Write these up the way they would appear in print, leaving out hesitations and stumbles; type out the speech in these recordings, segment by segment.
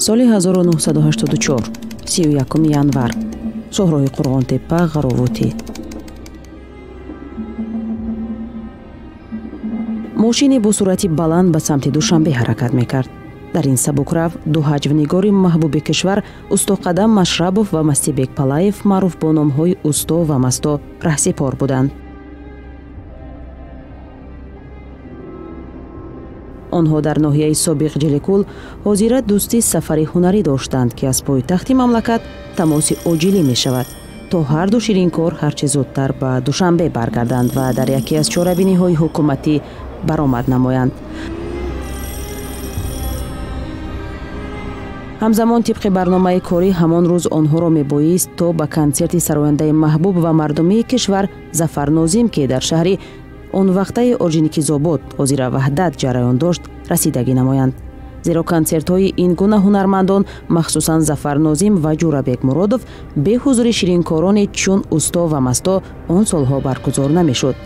Соли 1984, 31 январ, шоҳроҳи Қурғонтеппа, Ғаровутӣ. Мошине бо суръати баланд ба самти Душанбе ҳаракат мекард. Дар ин сабукрав ду ҳаҷвнигори маҳбуби кишвар, Устоқадам Машрабов ва Мастибек Палаев, маъруф бо номҳои Усто ва Масто, раҳсипор буданд. Онҳо дар ноҳияи собиқ Ҷиликул, ҳозира Дӯстӣ, сафари ҳунарӣ доштанд, ки аз пойтахти мамлакат тамоси оҷилӣ мешавад, то ҳарду ширинкор ҳарчи зудтар ба Душанбе баргарданд ва дар яке аз чорабиниҳои ҳукуматӣ баромад намоянд. Ҳамзамон, тибқи барномаи корӣ, ҳамон рӯз онҳоро мебоист то ба консерти сарояндаи маҳбуб ва мардумии кишвар Зафар Нозим, ки дар шаҳри он вақтаи Орҷоникидзобод, ҳозира Ваҳдат, ҷараён дошт, расидагӣ намоянд. Зеро консертҳои ин гуна ҳунармандон, махсусан Зафар Нозим ва Ҷӯрабек Муродов, бе ҳузури ширинкороне чун Усто ва Масто он солҳо баргузор намешуд.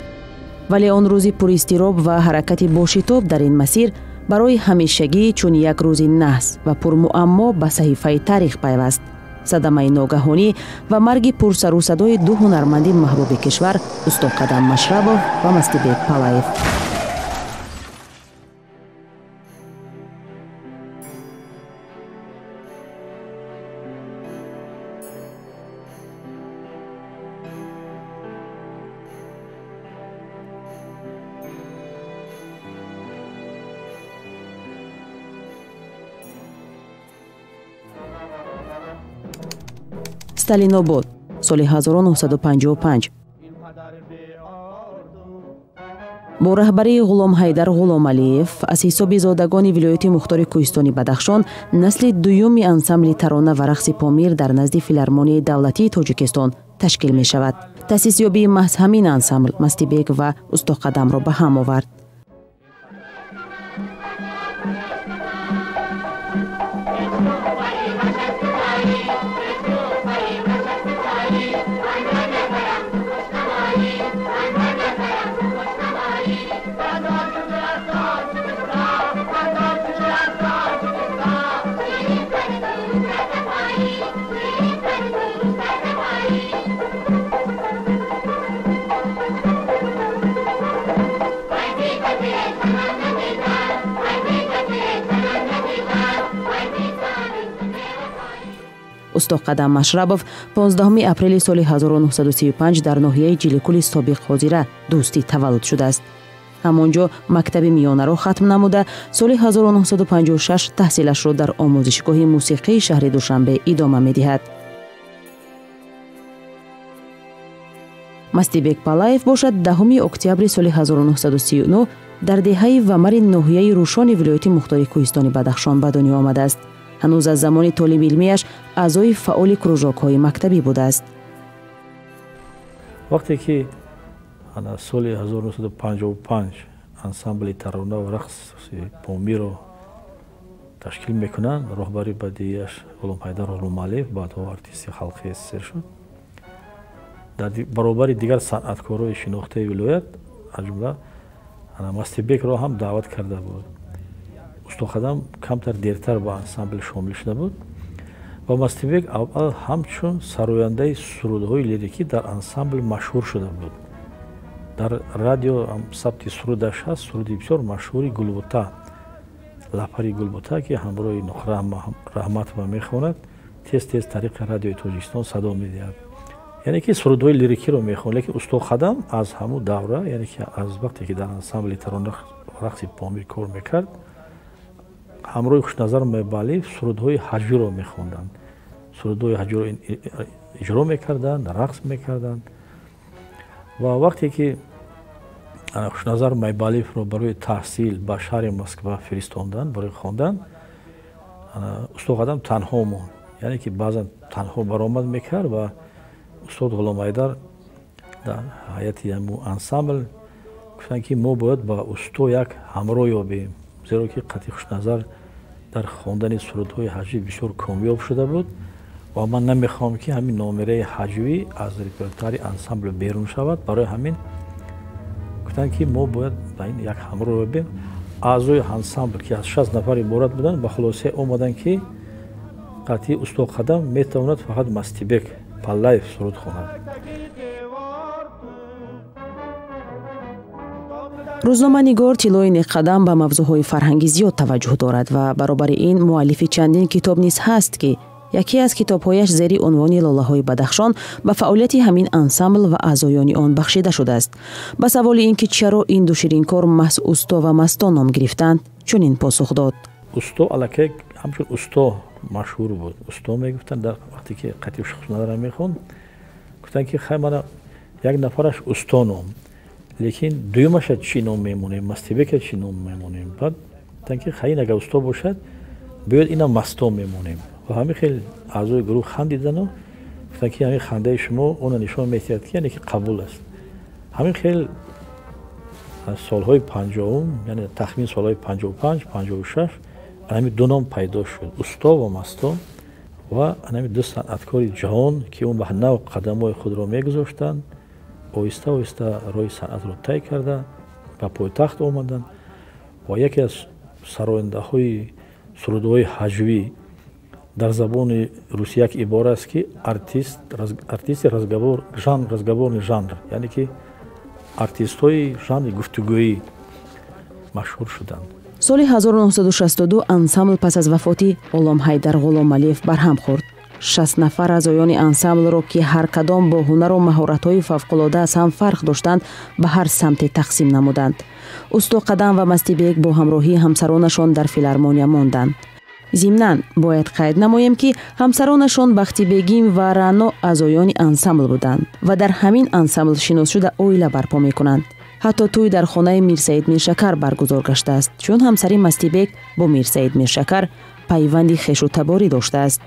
Вале он рӯзи пуристироб ва ҳаракати бошитоб дар ин масир барои ҳамешагӣ чун як рӯзи наҳс ва пурмуаммо ба саҳифаи таърих пайваст. Садамаи ногаҳонӣ ва марги пурсарусадои ду ҳунарманди маҳбуби кишвар, Устоқадам Машрабов ва Мастибек Палаев. Сталинобод, соли 1955. Бо раҳбарии Ғуломҳайдар Ғуломалиев аз ҳисоби зодагони вилояти мухтори Кӯҳистони Бадахшон насли дуюми ансамбли тарона ва рақси Помир дар назди Филармонияи давлатии Тоҷикистон ташкил мешавад. Таъсисёбии маҳз ҳамин ансамбл Мастибек ва Устоқадамро ба ҳам овард. Устоқадам Машрабов 15 апрели соли 1935 дар ноҳияи Ҷиликули собиқ, ҳозира Дӯстӣ, таваллуд шудааст. Ҳамон ҷо мактаби миёнаро хатм намуда, соли 1956 таҳсилашро дар омӯзишгоҳи мусиқии шаҳри Душанбе идома медиҳад. Мастибек Палаев бошад, 10 октябри соли 1939 дар деҳаи Вамари ноҳияи Рӯшони вилояти мухтори Кӯҳистони Бадахшон ба дунё омадааст. Ҳанӯз аз замони толибилмиаш аъзои фаъоли кружокҳои мактабӣ будааст. Вақте ки соли 1955 ансамбли тарона ва рақси Помиро ташкил мекунанд, роҳбари бадиияш Ғуломҳайдар Ғуломалиев, баъдҳо артисти халқи СССР шуд, дар баробари дигар санъаткорои шинохтаи вилоят, аз ҷумла Мастибекро ҳам даъват карда буд. Устоқадам камтар дертар ба ансамбл шомил шуда буд ва Мастибек аввал ҳамчун сарояндаи сурудҳои лирикӣ дар ансамбл машҳур шуда буд. Дар радио сабти сурудаш ҳаст, суруди бисёр машҳури Гулбута, лапари Гулбута, ки ҳамроҳи Нуқра Раҳматова мехонад, тез тез тариқи Радиои Тоҷикистон садо медиҳад. Яъне ки сурудҳои лирикиро мехонд, лекин Устоқадам аз ҳамун давра, яъне ки аз вақте ки дар ансамбли тарона рақси Помир кор мекард, ҳамроҳи Хушназар Майбалиев сурудҳои ҳаҷвиро мехонданд, сурудҳои ҳаҷвиро иҷро мекарданд, рақс мекарданд. Ва вақте ки Хушназар Майбалиевро барои таҳсил ба шаҳри Москва фиристонданд, барои хондан, Устоқадам танҳо монд. Яъне ки баъзан танҳо баромад мекард ва устод Ғуломҳайдар дар ҳайати ҳамун ансамбл гуфтанд, ки мо бояд ба усто як ҳамроҳ ёбем, зеро ки қатъи Хушназар дар хондани сурудҳои ҳаҷвӣ бисёр комёб шуда буд ва ман намехоҳам, ки ҳамин номераи ҳаҷвӣ аз репертуари ансамбл берун шавад. Барои ҳамин гуфтанд, ки мо бояд ба ин як ҳамроҳ ёбем. Аъзои ансамбл, ки аз 60 нафар иборат буданд, ба хулосае омаданд, ки Қатъи Усто Қадам метавонад фақат Мастибек Паллаев суруд хонад. Рӯзноманигор Тиллои Неққадам ба мавзӯъҳои фарҳангӣ зиёд таваҷҷӯҳ дорад ва баробари ин муаллифи чандин китоб низ ҳаст, ки яке аз китобҳояш зери унвони «Лолаҳои Бадахшон» ба фаъолияти ҳамин ансамбл ва аъзоёни он бахшида шудааст. Ба саволи ин ки чаро ин ду ширинкор маҳз Усто ва Масто ном гирифтанд, чунин посух дод. Усто аллакай ҳамчун усто машҳур буд. Усто мегуфтанд дар вақте ки қатъи шухнадара мехонд, гуфтанд ки хай мана як нафараш усто ном, лекин дуюмаша чӣ ном мемонем, Мастибека чӣ ном мемонем? Баъд гуфтанд ки хай ин агар усто бошад, биёед ина Масто мемонем. Ва ҳамин хел аъзои гурӯҳ хандидану гуфтанд ки ҳамин хандаи шумо она нишон медиҳад, ки яъне ки қабул аст. Ҳамин хел солҳои 50-ум, яъне тахмин солҳои 55, 56 ҳамин ду ном пайдо шуд, Усто ва Масто. Ва ҳамин ду санъаткори ҷаҳон, ки он ба нав қадамҳои худро мегузоштанд, оҳиста оҳиста роҳи санъатро тай карда ба пойтахт омаданд ва яке аз сарояндаҳои сурудҳои ҳаҷвӣ, дар забони русӣ як ибора аст, ки артист, артисти разговор, жанр, разговорный жанр, яъне ки артистҳои жанри гуфтугӯӣ машҳур шуданд. Соли 1962 ансамбл пас аз вафоти Ғуломҳайдар Ғуломалиев барҳам хӯрд. 60 нафар аъзоёни ансамблро, ки ҳар кадом бо ҳунару маҳоратҳои фавқулода аз ҳам фарқ доштанд, ба ҳар самте тақсим намуданд. Усто Қадам ва Мастибек бо ҳамроҳии ҳамсаронашон дар филармония монданд. Зимнан бояд қайд намоем, ки ҳамсаронашон Бахтибегим ва Раъно аъзоёни ансамбл буданд ва дар ҳамин ансамбл шинос шуда оила барпо мекунанд. Ҳатто тӯй дар хонаи Мирсаид Миршакар баргузор гаштааст, чун ҳамсари Мастибек бо Мирсаид Миршакар пайванди хешу таборӣ доштааст.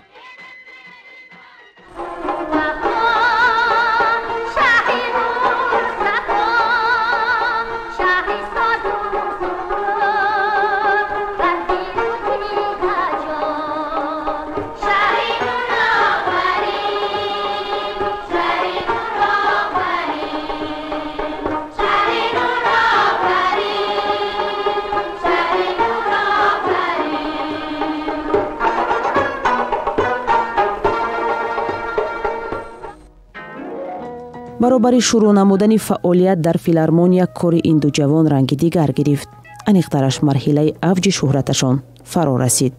Баробари шурӯъ намудани фаъолият дар филармония, кори ин ду ҷавон ранги дигар гирифт. Аниқтараш, марҳилаи авҷи шӯҳраташон фаро расид.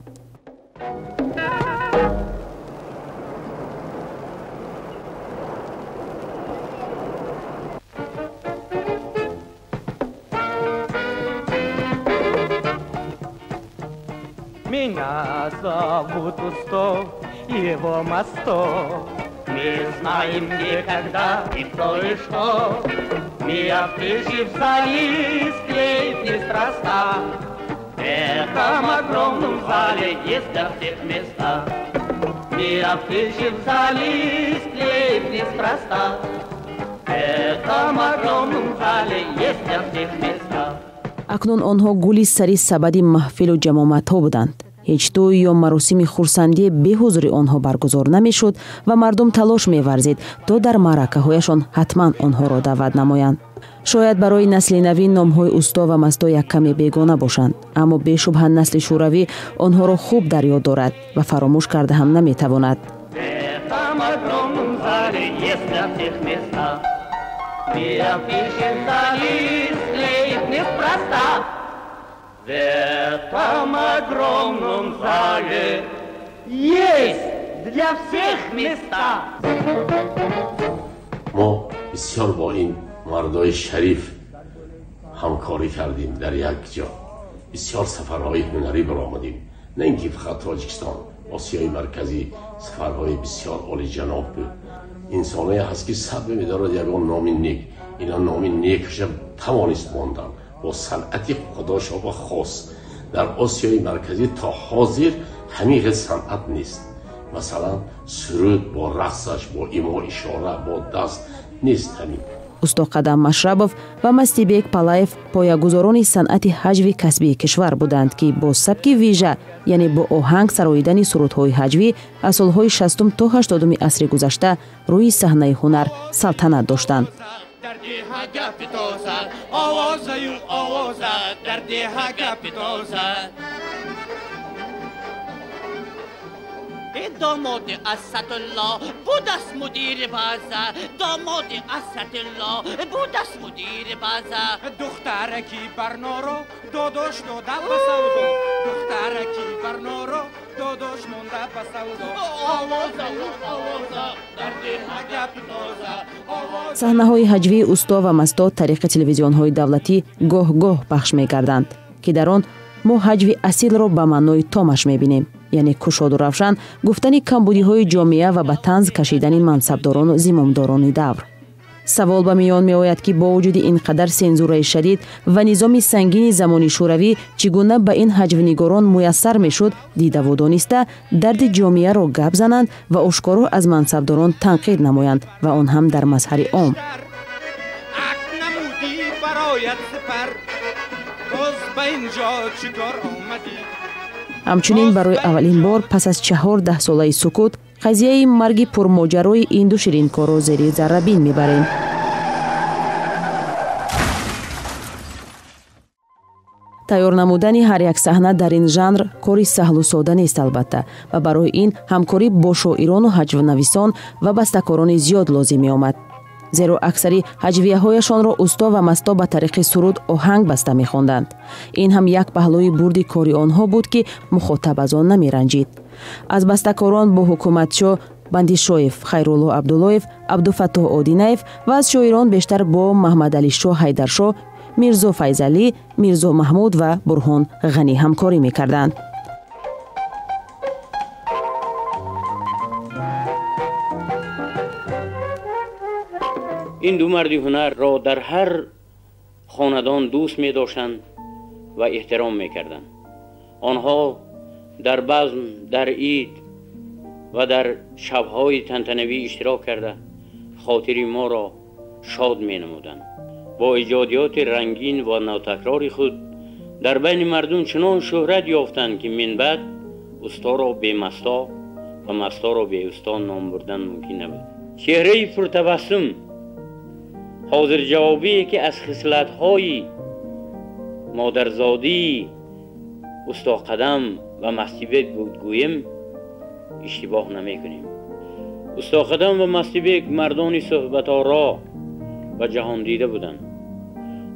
Меня зовут Усто, его Масто. Мы знаем, где, когда и кто и что. Мы афиши в зале склеить неспроста. В этом огромном зале есть для всех места. Мы афиши в зале склеить неспроста. В этом огромном зале есть для всех места. Акнун онҳо гули сари сабади маҳфилу ҷамоматҳо буданд. Ҳеҷ тӯй ё маросими хурсандие беҳузури онҳо баргузор намешуд ва мардум талош меварзид, то дар маъракаҳояшон ҳатман онҳоро даъват намоянд. Шояд барои насли навин номҳои Усто ва Масто як каме бегона бошанд, аммо бешубҳа насли шӯравӣ онҳоро хуб дар ёд дорад ва фаромӯш карда ҳам наметавонад. В этом огромном зале есть для всех места. Мы афиши в зале склеить неспроста. В этом огромном зале есть для всех места. Мо бисёр бо ин мардои шариф ҳамкорӣ кардем дар як ҷо. Бисёр сафарҳои ҳунарӣ баромадем. На ин ки фақат Тоҷикистон, Осиёи Марказӣ сафарҳои бисёр олиҷаноб буд. Инсоное ҳаст, ки саб медорад ягон номи нек. Ина номи некаша тавонист мондан бо санъати худошоба хос. Дар Осиёи Марказӣ то ҳозир ҳамин хел санъат нест. Масалан, суруд бо рақсаш, бо имо ишора, бо даст нест ҳамин. Усто Қадам Машрабов ва Мастибек Палаев поягузорони санъати ҳаҷви касбии кишвар буданд, ки бо сабки вижа, яъне бо оҳанг сароидани сурудҳои ҳаҷвӣ, аз солҳои 60-ум то 80-уми асри гузашта рӯи саҳнаи ҳунар салтанат доштанд. Дар деҳа гапи тоза, овозаю овоза, дар деҳа гапи тоза. Домоди Асадулло будаст мудири база, домоди Асадулло будаст мудири база. Духтараки барноро додош дода ба савдо, духтараки барноро додош монда ба савдо. Овоза, овоза, дар деҳа гапи тоза. Саҳнаҳои ҳаҷвии усто ва масто тариқи телевизионҳои давлатӣ гоҳ-гоҳ пахш мекарданд, ки дар он мо ҳаҷви асилро ба маънои томаш мебинем, яъне кушоду равшан гуфтани камбудиҳои ҷомеа ва ба танз кашидани мансабдорону зимомдорони давр. Савол ба миён меояд, ки бо вуҷуди ин қадар сензураи шадид ва низоми сангини замони шӯравӣ чӣ гуна ба ин ҳаҷвнигорон муяссар мешуд дидаву дониста дарди ҷомеаро гап зананд ва ошкоро аз мансабдорон танқид намоянд ва он ҳам дар мазҳари ом. Ҳамчунин барои аввалин бор пас аз 14 солаи сукут қазияи марги пурмоҷарои ин ду ширинкорро зери заррабин мебарем. Тайёр намудани ҳар як саҳна дар ин жанр кори саҳлу сода нест, албатта, ва барои ин ҳамкорӣ бо шоирону ҳаҷвнависон ва бастакорони зиёд лозим меомад, зеро аксари ҳаҷвияҳояшонро усто ва масто ба тариқи суруд оҳанг баста мехонданд. Ин ҳам як паҳлӯи бурди кори онҳо буд, ки мухотаб аз он намеранҷид. Аз бастакорон бо Ҳукуматшоҳ Бандишоев, Хайрулло Абдуллоев, Абдуфаттоҳ Одинаев ва аз шоирон бештар бо Маҳмадалишоҳ Ҳайдаршоҳ, Мирзо Файзалӣ, Мирзо Маҳмуд ва Бурҳон Ғанӣ ҳамкорӣ мекарданд. Ин ду марди ҳунарро дар ҳар хонадон дӯст медоштанд ва эҳтиром мекарданд. Онҳо дар базм, дар ид ва дар шабҳои тантанавӣ иштирок карда, хотири моро шод менамуданд. Бо эҷодиёти рангин ва навтакрори худ дар байни мардум чунон шӯҳрат ёфтанд, ки минбаъд усторо бемасто ва масторо беусто ном бурдан мумкин набуд. Чеҳраи пуртабассум, ҳозирҷавобие, ки аз хислатҳои модарзодии Устоқадам ва Мастибек буд, гӯем, иштибоҳ намекунем. Устоқадам ва Мастибек мардони суҳбаторо ва ҷаҳондида буданд.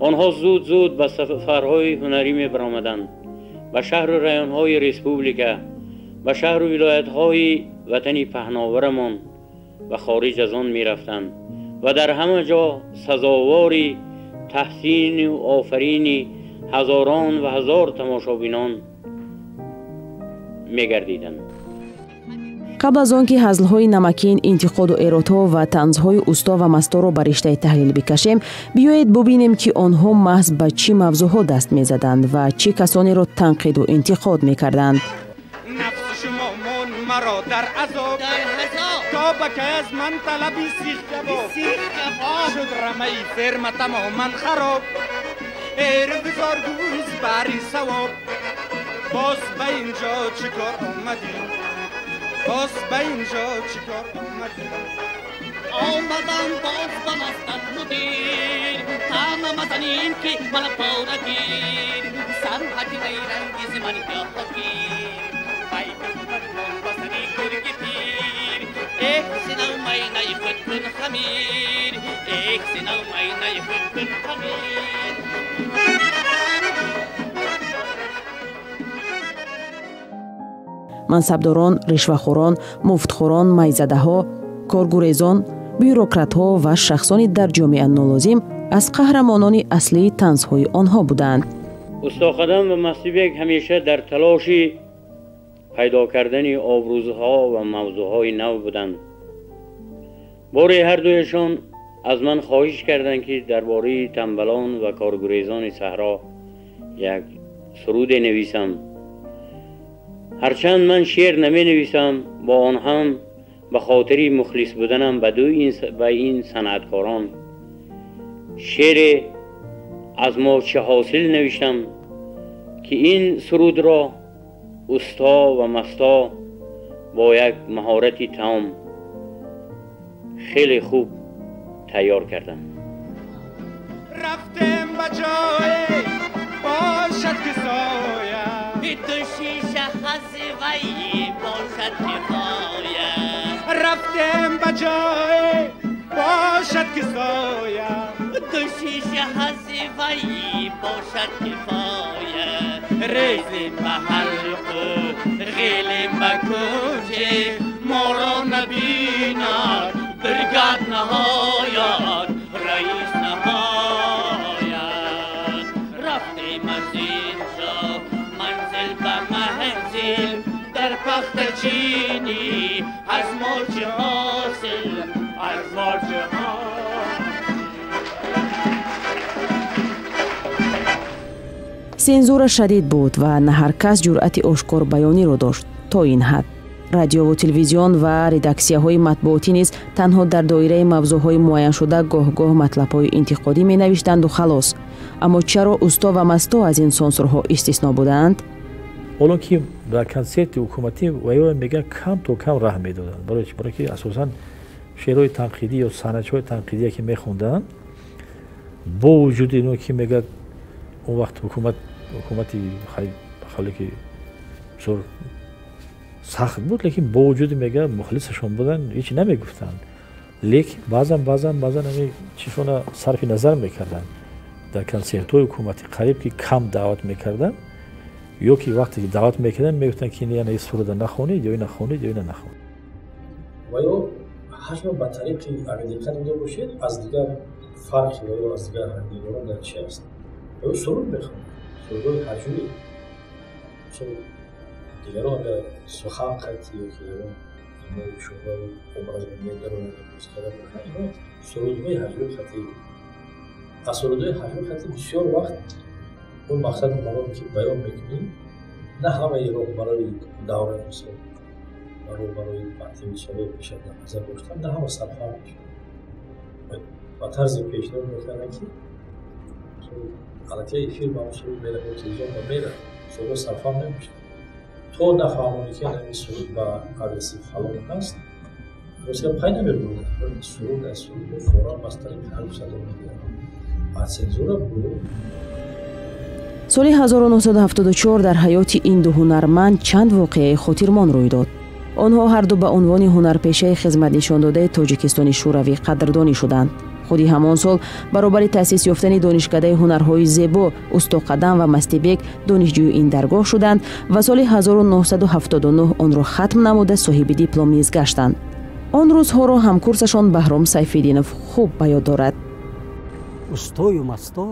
Онҳо зуд зуд ба сафарҳои ҳунарӣ мебаромаданд, ба шаҳру районҳои республика, ба шаҳру вилоятҳои ватани паҳноварамон ва хориҷ аз он мерафтанд ва дар ҳама ҷо сазовори таҳсину офарини ҳазорон ва ҳазор тамошобинон мегардиданд. Қабл аз он ки ҳазлҳои намакин, интиқоду эродҳо ва танзҳои усто ва масторо ба риштаи таҳлил бикашем, биёед бубинем, ки онҳо маҳз ба чӣ мавзӯъҳо даст мезаданд ва чӣ касонеро танқиду интиқод мекарданд. Нафси шумо мон маро дар азоб, то ба кай аз ман талаби сих кабоб? Шуд рамаи ферма тамоман хароб, эргузор гӯз бари савоб. Боз ба ин ҷо чӣ кор омадӣ? Боз ба ин ҷо чӣ кор омадӣ? Омадам боз ба мастат, мудир, тана мазаним, ки мана пора гир. Сарҳади найрангизи мани ёгир, вай кахудат ба сари гурги пир. Эх, синав майнаи худ кун хамир, эх, синав майнаи худ кун хамир. Мансабдорон, ришвахӯрон, муфтхӯрон, майзадаҳо, коргурезон, бюрократҳо ва шахсони дар ҷомеа нолозим аз қаҳрамонони аслии танзҳои онҳо буданд. Устоқадам ва Мастибек ҳамеша дар талоши пайдо кардани обрӯзҳо ва мавзӯъҳои нав буданд. Боре ҳардуяшон аз ман хоҳиш карданд, ки дар бораи тамбалон ва коргурезони саҳро як суруде нависам. Ҳарчанд ман шеър наменависам, бо он ҳам ба хотири мухлис буданам ба ин санъаткорон шеъре «Аз мо чӣ ҳосил» навиштам, ки ин сурудро усто ва масто бо як маҳорати том хеле хуб тайёр карданд. Рафтем ба ҷое бошад, ки соя ду шиша хази вай бошад, ки رفتم بجای باشد که سایه دو شیشه هزیفایی باشد کفایه ریزیم به حلق و غیلیم به کوچه ما را نبیند برگرد نهایت رئیس نهایت رفتیم از اینجا منزل به منزل در پخت چینی از ما چه حاصل از ما چه حاصل. Сензура шадид буд ва на ҳар кас ҷуръати ошкорбаёниро дошт то ин ҳад. Радиову телевизион ва редаксияҳои матбуотӣ низ танҳо дар доираи мавзӯъҳои муайяншуда гоҳ-гоҳ матлабҳои интиқодӣ менавиштанду халос. Аммо чаро усто ва масто аз ин сензурҳо истисно буданд? Ҳоло ки дар консерти ҳукуматӣ ваё мегӯянд кам то кам раҳ медоданд. Барои чӣ? Барои ки асосан шеърҳои танқидӣ ё санъатҳои танқидие ки мехонданд, бо вуҷуди ино ки мегӯяд он вақт ҳукумати хеле ки бисёр сахт буд, лекин бо вуҷуди мегӯяд мухлисашон буданд, ҳеч намегуфтанд. Лекин баъзан баъзан баъзан ҳамин чизшона сарфи назар мекарданд. Дар консертҳои ҳукуматӣ қариб ки кам даъват мекарданд, ё ки вақте ки даъват мекарданд мегуфтанд ки ин суруда нахонед ё ина хонед ё ина нахонед. Ва ё ҳаҷма ба тариқи агар диққат дода бошед, аз дигар фарқи ва ё аз дигар ҳаҷмнигорон дар чи аст? Ва ё суруд мехонад, сурудҳои ҳаҷвӣ. Дигарон агар сухан қатъи ё ки ягон ино ишораву образро медарояд боз карда бошанд, ино сурудҳои ҳаҷвӣ қатъи. Аз сурудҳои ҳаҷвӣ қатъи бисёр вақт он мақсади барои ки баён мекунӣ, на ҳамаи роҳ барои давраи мисол, барои партияи совет мешавад дар назар доштан, на ҳама сарфаҳм мешавад. Ба тарзе пешниҳод мекарданд ки аллакай эфир ба он суруд меравад, телевизион ба меравад, сурудҳо сарфаҳм намешавад. То нафаҳмонӣ ки ин суруд ба адреси фалон аст, ростия пай намебурданд. Суруд аз сурудҳо форам аз тариқи ҳарф садо медиҳад. Аз сензура буд. Соли 1974 дар ҳаёти ин ду ҳунарманд чанд воқеаи хотирмон рӯй дод. Онҳо ҳарду ба унвони ҳунарпешаи хизматнишондодаи Тоҷикистони Шӯравӣ қадрдонӣ шуданд. Худи ҳамон сол баробари таъсис ёфтани донишкадаи ҳунарҳои зебо Устоқадам ва Мастибек донишҷӯи ин даргоҳ шуданд ва соли 1979 онро хатм намуда соҳиби диплом низ гаштанд. Он рӯзҳоро ҳамкурсашон Баҳром Сайфиддинов хуб ба ёд дорад. Устою Масто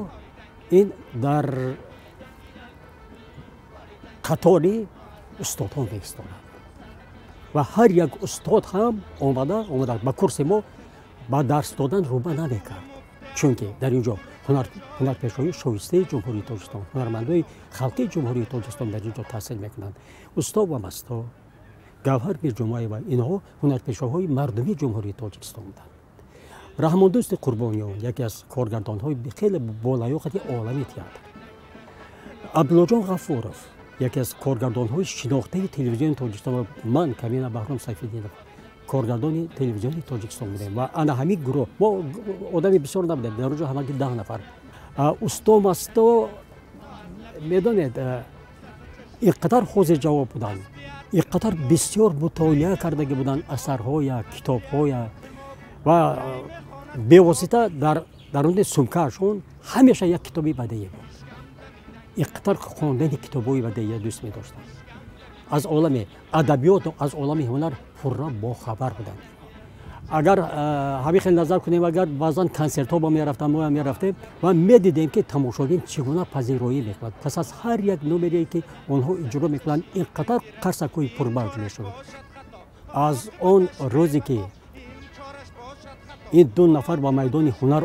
ин дар қатори устодҳо меистоданд ва ҳар як устод ҳам омада ба курси мо ба дарс додан руба намекард, чунки дар ин ҷо ҳунарпешаҳои шоистаи Ҷумҳурии Тоҷикистон, ҳунармандои халқии Ҷумҳурии Тоҷикистон дар ин ҷо таҳсил мекунанд. Усто ва Масто, Гавҳар Мирҷумаева, инҳо ҳунарпешаҳои мардумии Ҷумҳурии Тоҷикистон буданд. Раҳмондӯсти Қурбониён яке аз коргардонҳои хеле болаёқати олами театр, Абдуллоҷон Ғафуров яке аз коргардонҳои шинохтаи телевизиони Тоҷикистон ва ман Камина Баҳром Сайфиддинов коргардони телевизиони Тоҷикистон будем ва ана ҳамин гурӯҳ мо одами бисёр набудем, дар онҷо ҳамаги 10 нафар. Усто Масто медонед ин қадар ҳозирҷавоб буданд, ин қадар бисёр мутолиа кардагӣ буданд асарҳоя, китобҳоя ва бевосита дар даруни сумкаашон ҳамеша як китоби бадеӣ буд. Ин қадар хондани китобҳои бадеия дӯст медоштанд. Аз олами адабиёту аз олами ҳунар пурра бохабар буданд. Агар ҳамин хел назар кунем, агар баъзан консертҳо ба мерафтам, моям мерафтем ва медидем ки тамошобин чӣ гуна пазироӣ мекунад. Пас аз ҳар як номере ки онҳо иҷро мекунанд, ин қадар қарсакҳои пурбавҷ мешуд. Аз он рӯзе ки ин ду нафар ба майдони ҳунар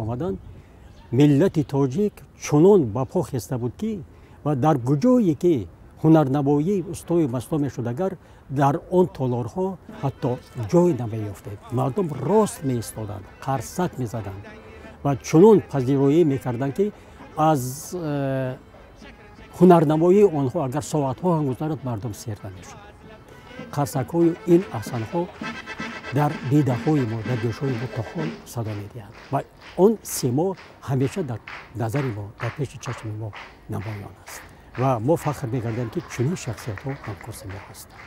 омаданд, миллати тоҷик чунон ба по хеста буд ки ва дар куҷое ки ҳунарнамоии устою Масто мешуд, агар дар он толорҳо ҳатто ҷой намеёфтед. Мардум рост меистоданд, қарсак мезаданд ва чунон пазироӣ мекарданд ки аз ҳунарнамоии онҳо агар соатҳо ҳам гузарад, мардум сер намешуд. Қарсакҳои ин аҳсанҳо дар дидаҳои мо, дар гӯшҳои мо то ҳол садо медиҳанд ва он симо ҳамеша дар назари мо, дар пеши чашми мо намоён аст ва мо фахр мекардем ки чунин шахсиятҳо ҳамкурси мо ҳастанд.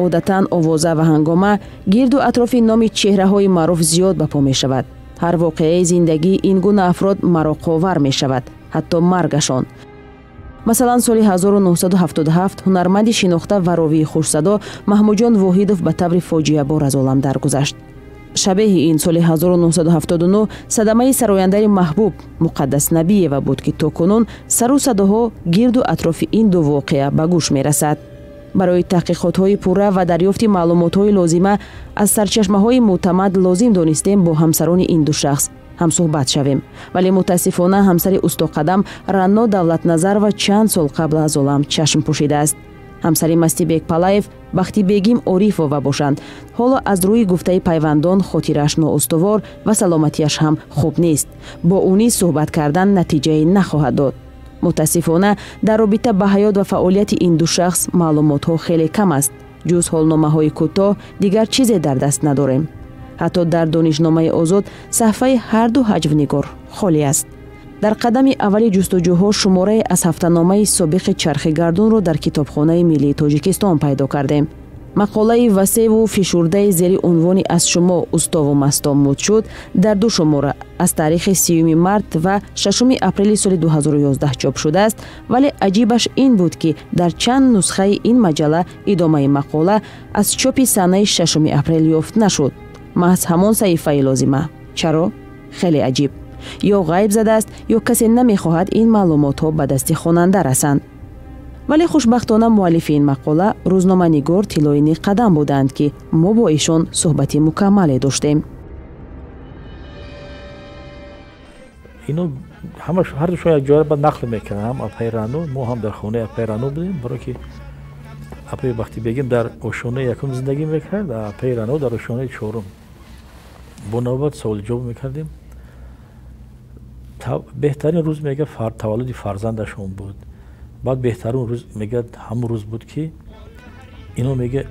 Одатан овоза ва ҳангома гирду атрофи номи чеҳраҳои маъруф зиёд ба по мешавад. Ҳар воқеаи зиндагии ин гуна афрод мароқовар мешавад, ҳатто маргашон. Масалан, соли 1977 ҳунарманди шинохта ва ровии хушсадо Маҳмудҷон Воҳидов ба таври фоҷиабор аз олам даргузашт. Шабеҳи ин соли 1979 садамаи сарояндаи маҳбуб Муқаддас Набиева буд, ки то кунун сару садоҳо гирду атрофи ин ду воқеа ба гӯш мерасад. Барои таҳқиқотҳои пурра ва дарёфти маълумотҳои лозима аз сарчашмаҳои мӯътамад лозим донистем бо ҳамсарони ин ду шахс ҳамсӯҳбат шавем. Вале мутаассифона ҳамсари устоқадам Рано Давлатназарова чанд сол қабл аз олам чашм пӯшидааст. Ҳамсари Мастибек Палаев Бахтибегим Орифова бошанд. Ҳоло аз рӯи гуфтаи пайвандон хотирааш ноустувор ва саломатиаш ҳам хуб нест. Бо ӯ низ суҳбат кардан натиҷае нахоҳад дод. Мутаассифона дар робита ба ҳаёт ва фаъолияти ин ду шахс маълумотҳо хеле кам аст. Ҷуз ҳолномаҳои кӯтоҳ дигар чизе дар даст надорем. Ҳатто дар донишномаи озод саҳфаи ҳарду ҳаҷвнигор холӣ аст. Дар қадами аввали ҷустуҷӯҳо шуморае аз ҳафтаномаи собиқи Чархи гардунро дар Китобхонаи миллии Тоҷикистон пайдо кардем. Мақолаи васеъву фишурдаи зери унвони «Аз шумо устову масто муд шуд» дар ду шумора аз таърихи 30 март ва 6 апрели соли 2011 чоп шудааст, вале аҷибаш ин буд, ки дар чанд нусхаи ин маҷалла идомаи мақола аз чопи санаи 6 апрел ёфт нашуд. Маҳз ҳамон саҳифаи лозима. Чаро? Хеле аҷиб. Ё ғайб задааст, ё касе намехоҳад ин маълумотҳо ба дасти хонанда расанд. Вале хушбахтона муаллифи ин мақола рӯзноманигор Тиллоини Қадам буданд, ки мо бо эшон суҳбати мукаммале доштем. Ино ҳамаш ҳардушон як ҷоя ба нақл мекарданд, ҳам апаи Рано, мо ҳам дар хонаи апаи Рано будем, барое ки апаи Бахтибегим дар ошонаи якум зиндагӣ мекард, апаи Рано дар ошонаи чорум. Бо навбат суолиҷавоб мекардем. Беҳтарин рӯз мега таваллуди фарзандашон буд. Баъд беҳтарин рӯз мега ҳамон рӯз буд, ки ино мега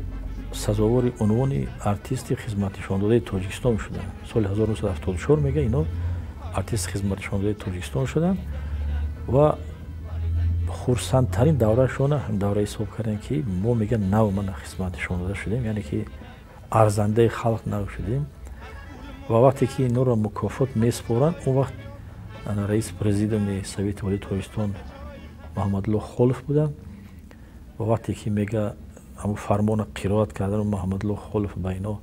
сазовори унвони артисти хизматнишондодаи Тоҷикистон шуданд. Соли 1974 мега ино артисти хизматнишондодаи Тоҷикистон шуданд ва хурсандтарин даврашона ҳам давра ҳисоб кардем, ки мо мега нав мана хизматнишондода шудем, яъне ки арзандаи халқ нав шудем. Ва вақте ки инора мукофот месупоранд, он вақт раиси президиуми Совети Олии Тоҷикистон Муҳаммадулло Холов буданд. Ва вақте ки мега ҳамун фармона қироат кардан, Муҳаммадулло Холов ба ино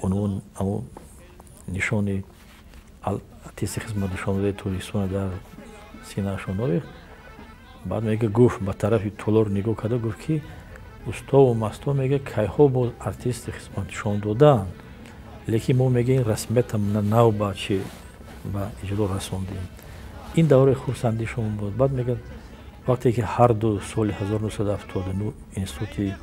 унвон ҳамун нишони артисти хизматнишондодаи Тоҷикистон дар синаашон овехт. Баъд мега гуфт, ба тарафи толор нигоҳ карда гуфт, ки устову масто мега кайҳо боз артисти хизматнишон додаанд, лекин мо мега ин расмиятам нав ба чи ба иҷро расондем. Ин давраи хурсандишон буд. Баъд мегӯяд, вақте ки ҳарду соли 1979 Институти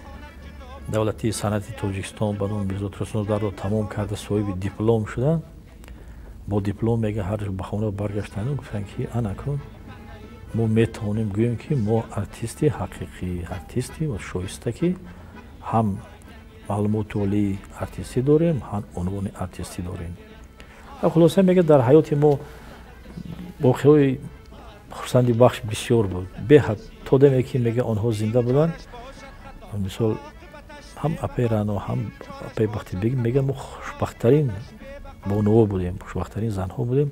давлатии санъати Тоҷикистон ба номи Мирзо Турсунзодаро тамом карда соҳиби диплом шуданд, бо диплом мега ҳарду ба хона баргаштанд, гуфтанд, ки ана кун мо метавонем гӯем, ки мо артисти ҳақиқӣ, артисти шоиста, ки ҳам маълумоти олии артистӣ дорем, ҳам унвони артистӣ дорем. Хулоса мега дар ҳаёти мо воқеаҳои хурсандибахш бисёр буд. Беҳад то даме ки мега онҳо зинда буданд, мисол ҳам апаи Рано, ҳам апаи Бахтибегим мега мо хушбахттарин бонуво будем, хушбахттарин занҳо будем,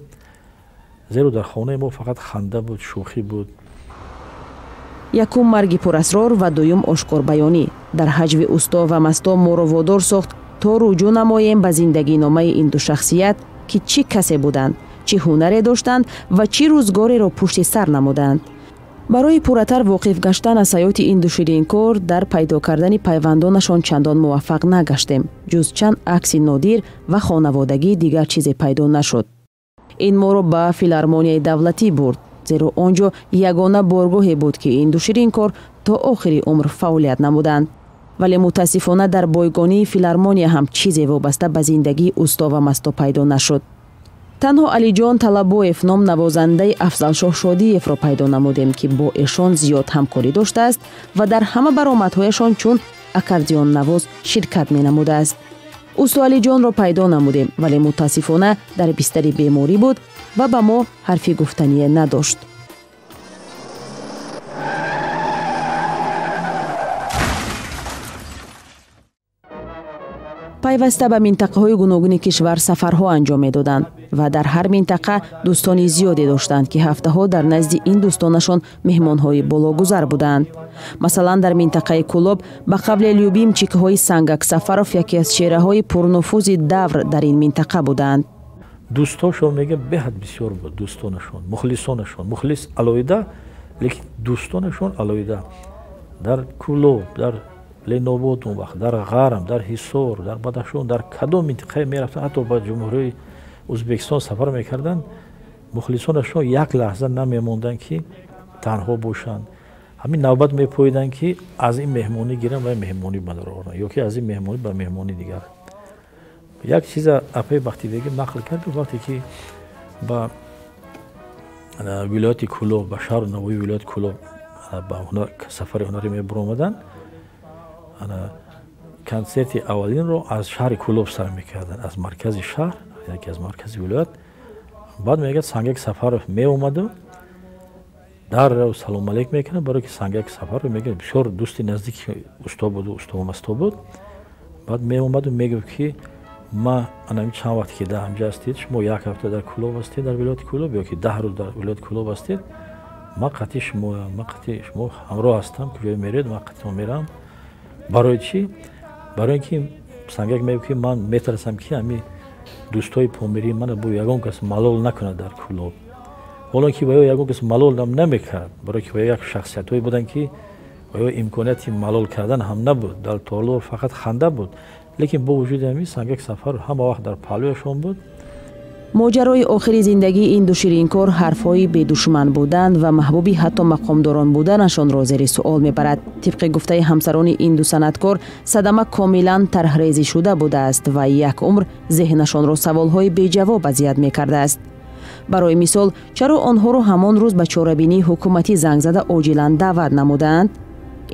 зеро дар хонаи мо фақат ханда буд, шӯхӣ буд. Якум марги пурасрор ва дуюм ошкорбаёнӣ дар ҳаҷви усто ва масто моро водор сохт то руҷӯъ намоем ба зиндагиномаи ин ду шахсият, ки чӣ касе буданд, чӣ ҳунаре доштанд ва чӣ рӯзгореро пушти сар намуданд. Барои пурратар воқиф гаштан аз ҳаёти ин ду ширинкор дар пайдо кардани пайвандонашон чандон муваффақ нагаштем. Ҷуз чанд акси нодир ва хонаводагӣ дигар чизе пайдо нашуд. Ин моро ба филармонияи давлатӣ бурд, зеро он ҷо ягона боргоҳе буд, ки ин ду ширинкор то охири умр фаъолият намуданд. Вале мутаассифона дар бойгонии филармония ҳам чизе вобаста ба зиндагии усто ва масто пайдо нашуд. Танҳо Алиҷон Талабоев ном навозандаи Афзалшоҳ Шодиевро пайдо намудем, ки бо эшон зиёд ҳамкорӣ доштааст ва дар ҳама баромадҳояшон чун аккордеоннавоз ширкат менамудааст. Усто Алиҷонро пайдо намудем, вале мутаассифона дар бистари беморӣ буд ва ба мо ҳарфи гуфтание надошт. Пайваста ба минтақаҳои гуногуни кишвар сафарҳо анҷом медоданд ва дар ҳар минтақа дӯстони зиёде доштанд, ки ҳафтаҳо дар назди ин дӯстонашон меҳмонҳои бологузар буданд. Масалан, дар минтақаи Кӯлоб ба қавли любимчикҳои Сангак Сафаров яке аз чеҳраҳои пурнуфузи давр дар ин минтақа буданд. Дӯстошон, мега, беҳад бисёр буд дӯстонашон, мухлисонашон. Мухлис алоҳида, лекин дӯстонашон алоҳида. Дар Кӯлоб, дар Ленобод, он вақт дар Ғарм, дар Ҳисор, дар Бадахшон, дар кадом минтақае мерафтанд, ҳатто ба Ҷумҳурии Ӯзбекистон сафар мекарданд, мухлисонашон як лаҳза намемонданд, ки танҳо бошанд. Ҳамин навбат мепоиданд, ки аз ин меҳмонӣ гиранд ва меҳмонӣ ба дароранд ё ки аз ин меҳмонӣ ба меҳмонӣ дигар. Як чиза апаи Бахтибегӣ нақл кард: вақте ки ба вилояти Кӯлоб, ба шаҳру навоҳии вилояти Кӯлоб ба сафари ҳунарӣ мебаромаданд, консерти аввалинро аз шаҳри Кӯлоб сар мекарданд, аз маркази шаҳр, яке аз маркази вилоят. Баъд мегӯяд, Сангак Сафаров меомаду дар салом алейк мекунад, барое ки Сангак Сафаров, мегӯяд, бисёр дӯсти наздики усто буду усто масто буд. Баъд меомаду мегуфт, ки ма анами чанд вақте ки дар ҳамҷа ҳастед, шумо як ҳафта дар Кӯлоб ҳастед, дар вилояти Кӯлоб, ё ки 10 рӯз дар вилояти Кӯлоб ҳастед, ман қатъи шумоям, ман қатъи шумо ҳамроҳ ҳастам, куҷое меред, ман қатъи мерам. Барои чӣ? Барои ин ки Сангак мегӯяд, ки ман метарсам, ки ҳами дӯстои помирии мана бо ягон кас малол накунад дар Кӯлоб. Ҳоло ки ба ё ягон кас малолам намекард, барое ки ба як шахсиятҳое буданд, ки ба ё имконияти малол кардан ҳам набуд, дар толор фақат ханда буд. Лекин бо вуҷуди ҳамин Сангак Сафаров ҳама вақт дар паҳлӯяшон буд. Моҷарои охири зиндагии ин ду ширинкор ҳарфҳои бедушман будан ва маҳбуби ҳатто мақомдорон буданашонро зери суол мебарад. Тибқи гуфтаи ҳамсарони ин ду санъаткор, садама комилан тарҳрезӣ шуда будааст ва як умр зеҳнашонро саволҳои беҷавоб азият мекардааст. Барои мисол, чаро онҳоро ҳамон рӯз ба чорабинии ҳукуматӣ занг зада оҷилан даъват намудаанд?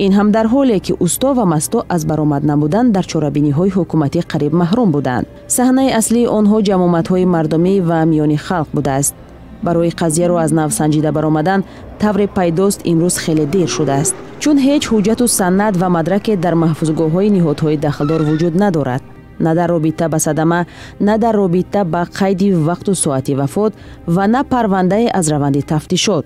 Ин ҳам дар ҳоле ки усто ва масто аз баромад намудан дар чорабиниҳои ҳукуматӣ қариб маҳрум буданд. Саҳнаи аслии онҳо ҷамъомадҳои мардумӣ ва миёни халқ будааст. Барои қазияро аз нав санҷида баромадан тавре пайдост имрӯз хеле дер шудааст, чун ҳеҷ ҳуҷҷату санад ва мадраке дар маҳфузгоҳҳои ниҳодҳои дахлдор вуҷуд надорад, на дар робита ба садама, на дар робита ба қайди вақту соати вафот ва на парвандае аз раванди тафтишот,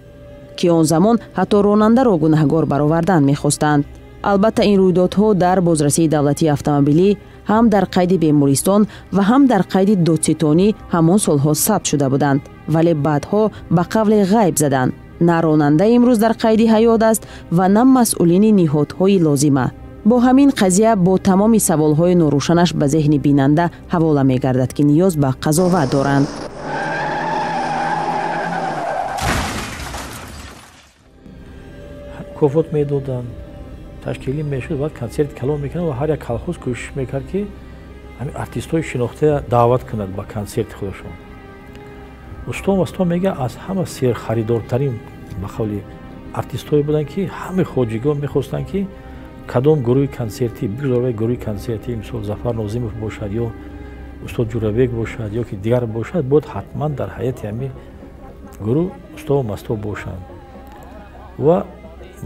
ки он замон ҳатто ронандаро гунаҳгор баровардан мехостанд. Албатта, ин рӯйдодҳо дар бозрасии давлатии автомобилӣ, ҳам дар қайди бемористон ва ҳам дар қайди додситонӣ ҳамон солҳо сабт шуда буданд, вале баъдҳо ба қавле ғайб заданд. На ронанда имрӯз дар қайди ҳаёт аст ва на масъулини ниҳодҳои лозима. Бо ҳамин қазия бо тамоми саволҳои норӯшанаш ба зеҳни бинанда ҳавола мегардад, ки ниёз ба қазоват доранд. Мукофот медоданд, ташкилӣ мешуд, баъд консерт калон мекунад ва ҳар як колхоз кӯшиш мекард, ки ҳамин артистҳои шинохта даъват кунад ба консерти худашон. Усто Масто, мега, аз ҳама серхаридортарин, ба қавли, артистҳое буданд, ки ҳамаи хоҷигон мехостанд, ки кадом гурӯҳи консертӣ бигзор, гурӯҳи консертӣ, мисол, Зафар Нозимов бошад ё устод Ҷурабек бошад ё ки дигар бошад, бояд ҳатман дар ҳайати ҳамин гурӯҳ Усто Масто бошанд. Ва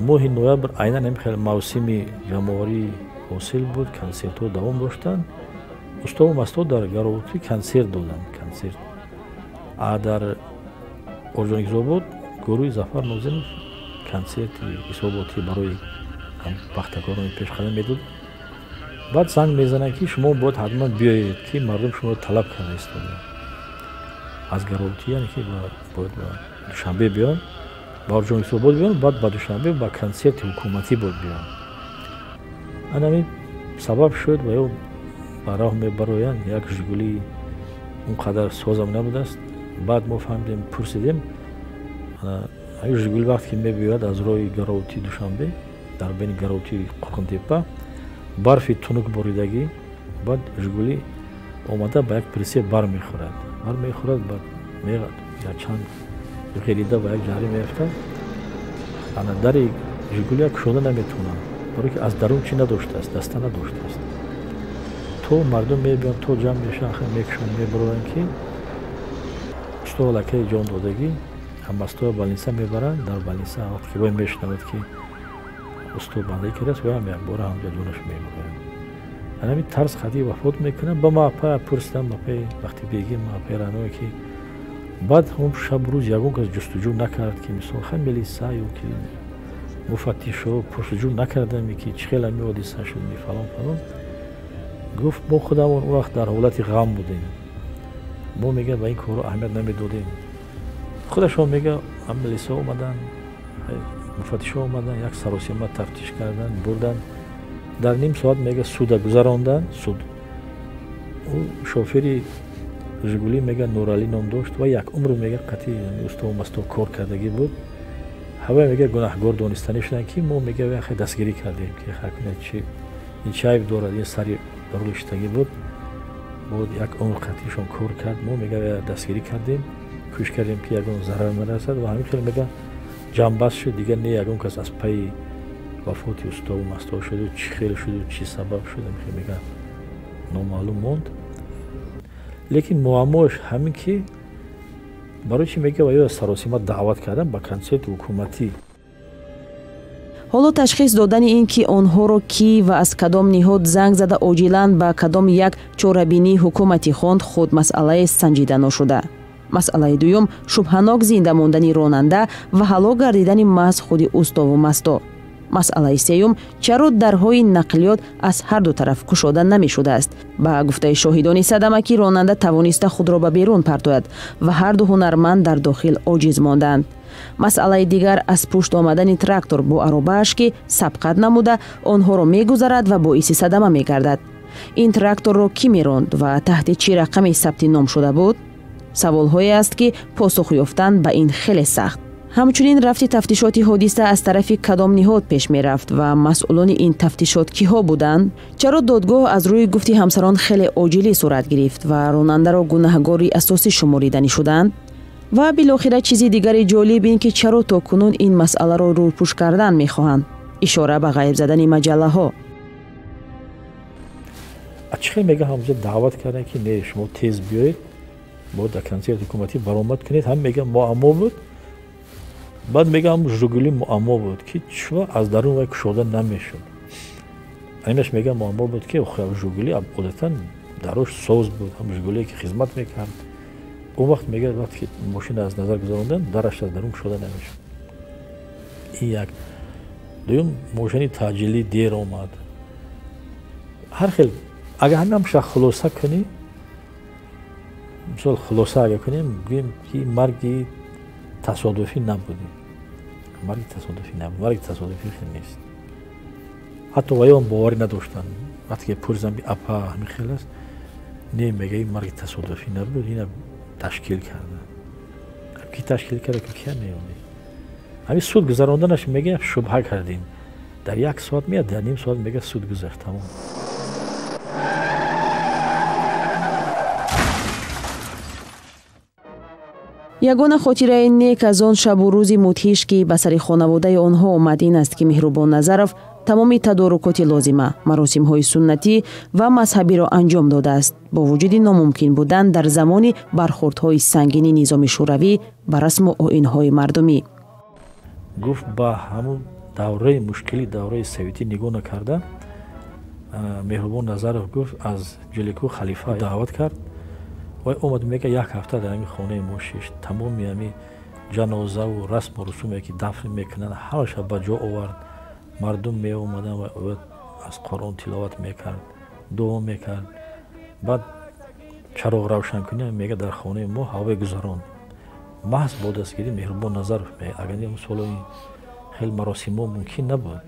моҳи ноябр айнан ҳамин хел мавсими ҷамъоварии ҳосил буд, консертҳо давом доштанд. Устову Масто дар Гароутӣ консерт доданд, консерт. А дар Орҷоникизобод гурӯҳи Зафар Нозимов консерти ҳисоботӣ барои пахтакорони пешқадам медод. Баъд занг мезананд, ки шумо бояд ҳатман биёед, ки мардум шуморо талаб карда истодаанд. Аз Гароутӣ, яъне ки бояд ба Душанбе биёнд, ба Орҷоникизобод биёнд, баъд ба Душанбе ба консерти ҳукуматӣ бояд биёнд. Анамин сабаб шуд ва ё ба роҳ мебароянд, як Жигули он қадар созам набудааст. Баъд мо фаҳмидем, пурсидем, Жигули вақте ки мебиёяд аз роҳи Гароути Душанбе, дар байни Гароути Қурқунтепа барфи тунук боридагӣ, баъд Жигули омада ба як прицеп бармехӯрад, бармехӯрад, баъд чанд ғелида ба як ҷаҳрӣ меафтад. Ана дари Жигулия кушода наметавонанд, барое ки аз дарун чӣ надоштааст, даста надоштааст. То мардум мебиёнд, то ҷамъ мешаванд, мекушанд, мебароянд, ки усто аллакай ҷон додагӣ. Ҳамастоя балниса мебаранд. Дар балниса вақте ки вой мешунавад, ки усто бандагӣ кардааст, вой ҳам якбора ҳамҷа ҷонаш мебарояд. Ҳамин тарз хати вафот мекунад. Ба ма апа пурсидам, апаи Бахтибегим, апаи Раное, ки баъд ҳам шаб рӯз ягон кас ҷустуҷӯ накард, ки мисол хай милиса ё ки муфаттишо пурсуҷӯ накардам, ки чӣ хел ҳамин ҳодиса шуд, ми фалон фалон. Гуфт, мо худамон он вақт дар ҳолати ғам будем, мо, мега, ба ин корро аҳамият намедодем. Худашон, мега, ҳам милиса омадан, муфаттишо омадан, як саросима тафтиш кардан, бурдан, дар ним соат, мега, суда гузарондан. Суд ӯ шофери Жигули, мега, Нуралӣ ном дошт ва як умр, мега, қатъи устову масто кор кардагӣ буд. Ҳавай, мега, гунаҳгор донистанӣ шуданд, ки мо, мега, яхе дастгирӣ кардем, ки хакунад, чи ин чи айб дорад, ин сари рул иштагӣ буд, бо як умр қатъишон кор кард, мо, мега, дастгирӣ кардем, кӯшиш кардем, ки ягон зарар нарасад. Ва ҳамин хел, мега, ҷамъбаст шуд. Дигар не ягон кас аз пайи вафоти устову масто шуду, чӣ хел шуду, чӣ сабаб шуд, ҳамин мега, номаълум монд. Лекин муаммоаш ҳамин, ки барои чӣ, мега, ва ё саросима даъват кардан ба консерти ҳукуматӣ. Ҳоло ташхис додани ин ки онҳоро кӣ ва аз кадом ниҳод занг зада оҷилан ба кадом як чорабинии ҳукуматӣ хонд, худ масъалае санҷида ношуда. Масъалаи дуюм, шубҳанок зинда мондани ронанда ва ҳалок гардидани маҳз худи устову масто. Масъалаи сеюм, чаро дарҳои нақлиёт аз ҳар ду тараф кушода намешудааст? Ба гуфтаи шоҳидони садама, ки ронанда тавониста худро ба берун партояд ва ҳар ду ҳунарманд дар дохил оҷиз монданд. Масъалаи дигар, аз пушт омадани трактор бо аробааш, ки сабқат намуда онҳоро мегузарад ва боиси садама мегардад. Ин тракторро кӣ меронд ва таҳти чӣ рақами сабти ном шуда буд? Саволҳое аст, ки посух ёфтан ба ин хеле сахт. Ҳамчунин рафти тафтишоти ҳодиса аз тарафи кадом ниҳод пеш мерафт ва масъулони ин тафтишот киҳо буданд? Чаро додгоҳ аз рӯи гуфти ҳамсарон хеле оҷилӣ сурат гирифт ва ронандаро гунаҳгори асосӣ шумориданӣ шуданд? Ва билохира чизи дигари ҷолиб ин ки чаро то кунун ин масъаларо рӯпӯш кардан мехоҳанд? Ишора ба ғайб задани маҷаллаҳо. Чӣ хел, мега, ҳамҷа даъват карданд, ки не, шумо тез биёед, бо дар консерт ҳукуматӣ баромад кунед. Ҳам, мега, муаммо буд. Баъд, мега, ҳам Жигули муаммо буд, ки чува аз дарун вай кушода намешуд. Ҳаминаш, мега, муаммо буд, ки Жигули одатан дарош соз буд, ҳам Жигулие ки хизмат мекард. Он вақт, мега, вақте ки мошина аз назар гузаронданд, дараш аз дарун кушода намешуд. Ин як. Дуюм, мошини таъҷилӣ дер омад. Ҳар хел агар ҳамин хулоса кунӣ, мисол хулоса агар кунем, гӯем, ки марги тасодуфӣ набуд, марги тасодуфӣ набуд, марги тасодуфӣ хел нест. Ҳатто ваён боварӣ надоштанд. Вақте ки пурсидам, апа, ҳамин хел аст, не, мега, ин марги тасодуфӣ набуд, ина ташкил карда. Ки ташкил карда, ки кия меёнед? Ҳамин суд гузаронданаш, мега, шубҳа кардем. Дар як соат меяд, дар ним соат, мега, суд гузашт, тамом. Ягона хотираи нек аз он шабу рӯзи мудҳиш, ки ба сари хонаводаи онҳо омад, ин аст, ки Меҳрубон Назаров тамоми тадорукоти лозима, маросимҳои суннатӣ ва мазҳабиро анҷом додааст, бо вуҷуди номумкин будан дар замони бархӯрдҳои сангини низоми шӯравӣ ба расму оинҳои мардумӣ. Гуфт, ба ҳамун давраи мушкили давраи советӣ нигоҳ накарда, Меҳрубон Назаров, гуфт, аз Ҷелику халифа даъват кард. Вай омад, мега, як ҳафта дар ҳамин хонаи мо шишт, тамоми ҳамин ҷанозаву расму русуме ки дафн мекунанд, ҳамаша ба ҷо овард. Мардум меомаданд ва аз Қуръон тиловат мекард, дуо мекард. Баъд чароғ равшанкунӣ, мега, дар хонаи мо ҳавои гузаронд, маҳз бо дастгирии Меҳрубон Назаров. Агар солои хел маросимҳо мумкин набуд.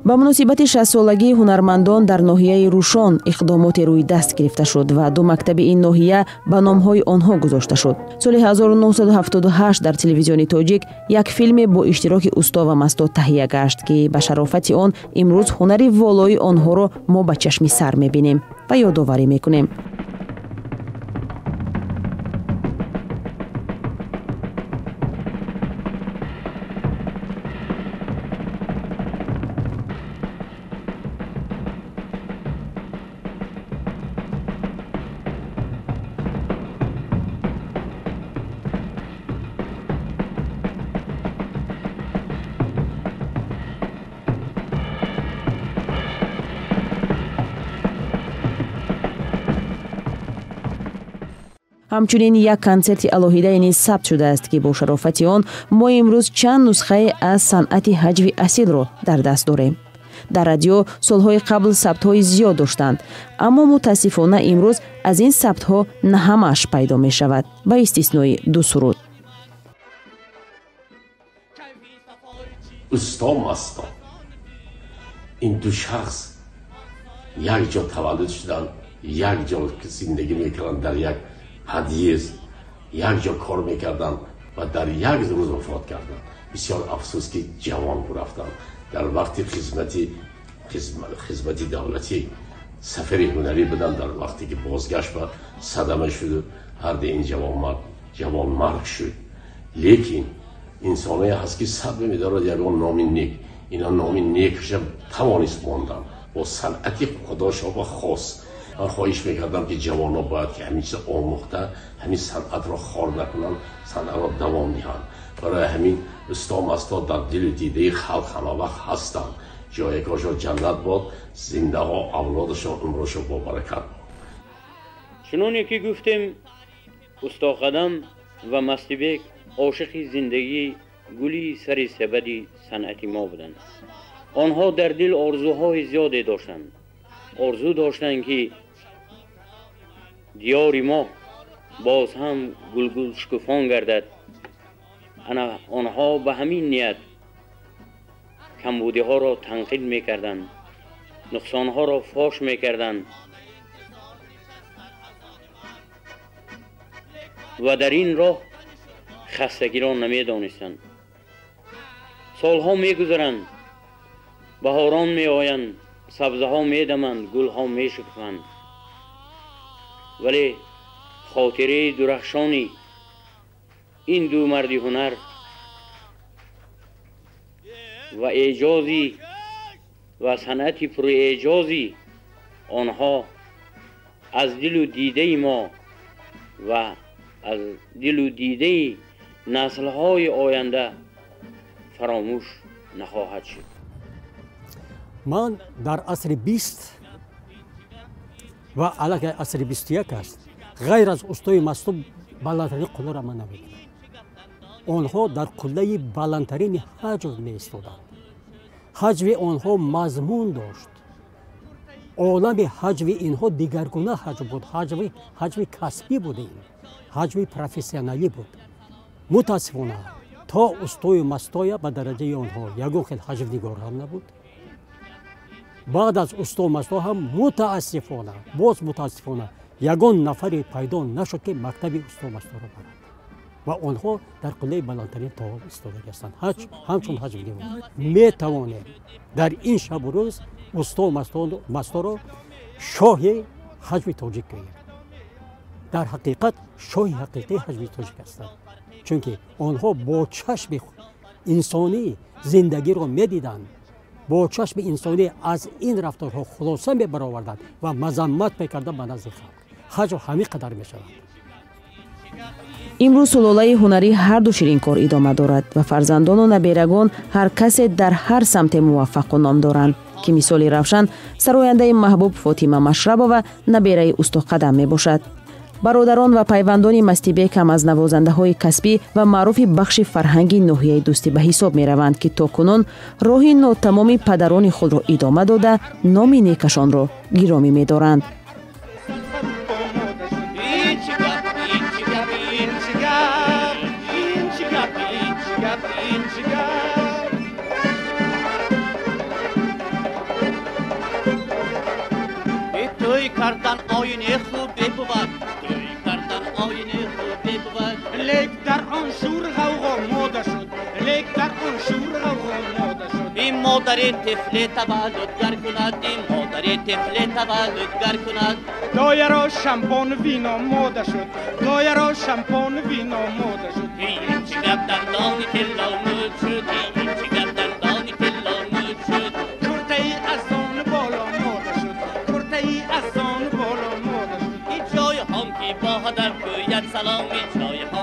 Ба муносибати 60-солагии ҳунармандон дар ноҳияи Рӯшон иқдомоте рӯи даст гирифта шуд ва ду мактаби ин ноҳия ба номҳои онҳо гузошта шуд. Соли 1978 дар телевизиони тоҷик як филме бо иштироки усто ва масто таҳия гашт, ки ба шарофати он имрӯз ҳунари волои онҳоро мо ба чашми сар мебинем ва ёдоварӣ мекунем. Ҳамчунин як консерти алоҳидае низ сабт шудааст, ки бо шарофати он мо имрӯз чанд нусхае аз санъати ҳаҷви асилро дар даст дорем. Дар радио солҳои қабл сабтҳои зиёд доштанд, аммо мутаассифона имрӯз аз ин сабтҳо на ҳамааш пайдо мешавад, ба истиснои ду суруд. Усто Масто, ин ду шахс як ҷо таваллуд шуданд, як ҷо зиндагӣ мекарданд, дар як подъезд як ҷо кор мекарданд ва дар як рӯз вафот карданд. Бисёр афсӯс, ки ҷавон рафтанд. Дар вақти хизмати давлатӣ сафари ҳунарӣ буданд. Дар вақте ки бозгашт ба садама шуду ҳарди ин ҷавонмарг шуд. Лекин инсоное ҳаст, ки саб медорад ягон номи нек. Ина номи некша тавонист мондан бо санъати худошоба хос. Ман хоҳиш мекардам, ки ҷавонҳо бояд ки ҳамин чиза омӯхта, ҳамин санъатро хор накунанд, санъатро давом диҳанд. Барои ҳамин усто Масто дар дилу дидаи халқ ҳама вақт ҳастанд. Ҷойгоҳашон ҷаннат бод, зиндаҳо авлодашон умрашон бобаракат бод. Чуноне ки гуфтем, Усто Қадам ва Мастибек ошиқи зиндагӣ, гули сари сабади санъати мо буданд. Онҳо дар дил орзуҳои зиёде доштанд. Орзу доштанд, ки диёри мо боз ҳам гулгул шукуфон гардад. Ана онҳо ба ҳамин ният камбудиҳоро танқид мекарданд, нуқсонҳоро фош мекарданд ва дар ин роҳ хастагиро намедонистанд. Солҳо мегузаранд, баҳорон меоянд, сабзаҳо медаманд, гулҳо мешукуфанд, вале хотираи дурахшони ин ду марди ҳунар ва эъҷози ва санъати пурэъҷози онҳо аз дилу дидаи мо ва аз дилу дидаи наслҳои оянда фаромӯш нахоҳад шуд. Ман дар асри 20 ва аллакай асри 21 аст, ғайр аз устои Масто баландтарин қулларо ман намебинам. Онҳо дар қуллаи баландтарини ҳаҷв меистоданд. Ҳаҷви онҳо мазмун дошт. Олами ҳаҷви инҳо дигаргуна ҳаҷв буд. Ҳаҷви касбӣ буд, ин ҳаҷви профессионалӣ буд. Мутаассифона то устою Мастоя ба дараҷаи онҳо ягон хел ҳаҷвнигор ҳам набуд. Баъд аз усто Масто ҳам мутаассифона, боз мутаассифона, ягон нафаре пайдо нашуд, ки мактаби усто Масторо барад ва онҳо дар қуллаи баландтарин то истодаги ҳастанд. Ҳамчун ҳаҷвнигор метавонем дар ин шабу рӯз усто Масторо шоҳи ҳаҷви тоҷик гӯем. Дар ҳақиқат шоҳи ҳақиқии ҳаҷви тоҷик ҳастанд, чунки онҳо бо чашми инсонӣ зиндагиро медиданд, бо чашми инсонӣ аз ин рафторҳо хулоса мебароварданд ва мазаммат мекарданд ба назди халқ. Ҳаҷв ҳамин қадар мешавад. Имрӯз сулолаи ҳунарӣ ҳарду ширинкор идома дорад ва фарзандону наберагон ҳар касе дар ҳар самте муваффақу ном доранд, ки мисоли равшан сарояндаи маҳбуб Фотима Машрабова, набераи Устоқадам мебошад. Бародарон ва пайвандони Мастибек ҳам аз навозандаҳои касбӣ ва маъруфи бахши фарҳанги ноҳияи Дӯстӣ ба ҳисоб мераванд, ки то кунун роҳи нотамоми падарони худро идома дода, номи некашонро гиромӣ медоранд. Кардан оине хубе бувад, тӯй кардан оине хубе бувад. Лек дар он шур ғавғо мода шуд, лек дар он шур ғавғо мода шуд. Ин модари тифле таваллудгар кунад, ин модари тифле таваллудгар кунад. Дояро шампон вино мода шуд, дояро шампон вино мода шуд. Ин чӣ гап, дандони тилло муд шуд, ин чӣ гап, дандони тилло муд шуд. Куртаи аз он боло мода шуд, куртаи аз он боло мода шуд. Ин ҷойҳом ки бо ҳадар гӯяд салом, ин ҷойҳом